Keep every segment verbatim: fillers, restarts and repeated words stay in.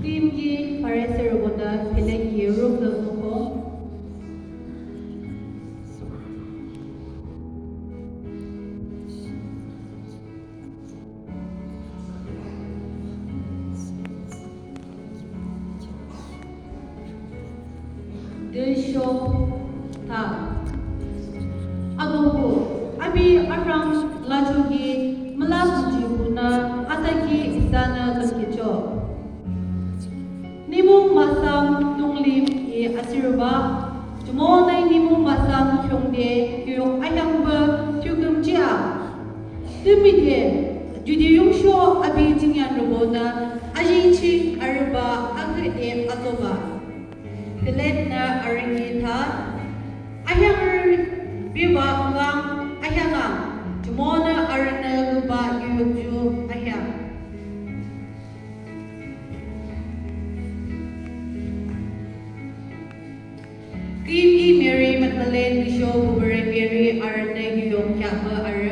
Küyimki Pharisairübo tha thüleangki ruk de moko. Tüsho tha, Atungpuh, api arhang lachoki müla thsüjihpü nü athakhi isanü lümkhichoh. Nimung mahsam lunglim i asürübah, jumonü nimung mahsam khiungde kiyuk ayangpü thiyu kümjia. Tümüde judüyungsho api jingyanrübonü ajing ching arübah aküde atobah. Pilat nü arünki tha, ayangrü bebah lang ayangang, jumonü arünü lubah kiyuk ju ayang. Küyimki Mary Magdalene tüsho püpürü Mary arünü yuyung kheahpü arü.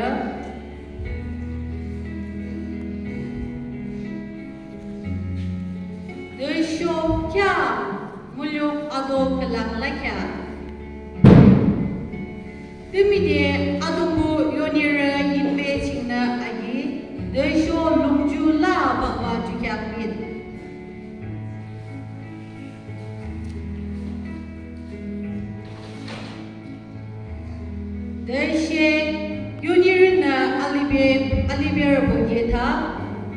Tüsho kheah, mulong ato khülang lakheah. Tümüde Atungpuh yunirü yinbe chingnü aki, tüsho lungju la bahbah ju kheahpü. Tüshe yunirünü alibe, aliberübo ki tha,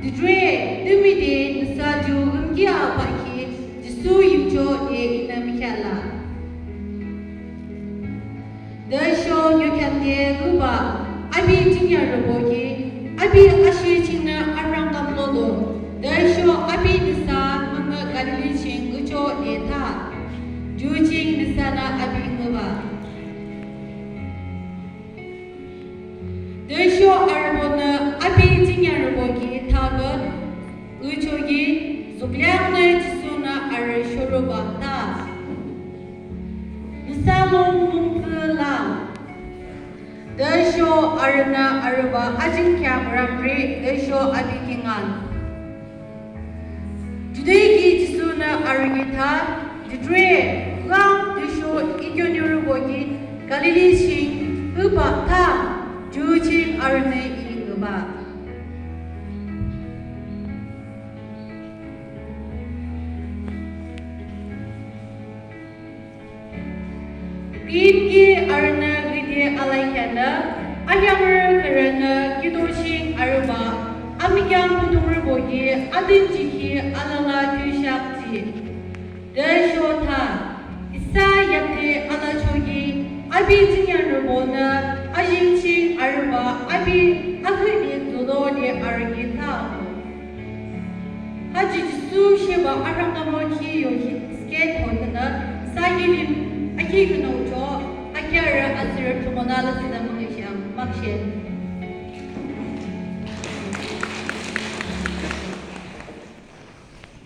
Didre, tümüde nüsa ju lümkhi abaki Jisu yimchoh de inü mükheahlah. Tüsho yukheangde lubah api jingyanrübo ki api ashe chingnü arang kamlodo. Tüsho api nüsa müngüh Galili ching ngüchoh de tha. Ju ching nüsanü api ngübah. Tüsho arübonü api jingyanrübo ki thabah ngüchoki, zukleangnü Jisunü arü shorubah tha, Nüsa lung mungtsü lang. Tüsho arünü arübah ajingkheak ramri tüsho api kingaün. Judüki Jisunü arü ki tha, Didre, lang tüsho I keoniorübo ki Galili ching ngübah tha, ju ching arünü I ngübah. Küyimki arünü küde alakhea nü, ayangrü khürünü kiuto ching arübah, amükeang pudungrübo ki adünjikhi alala tüsheak ji. Tüsho tha, isa yapde alachoki, api jingyanrübonü ajing ching arübah api akhüde zodode arü ki tha. Ha ju Jisu shebah arang kamokhi yo hi scapegoat nü isa kilim akhiuknüchoh, akearü azürü tümüde alasih nü müngühshang makshe.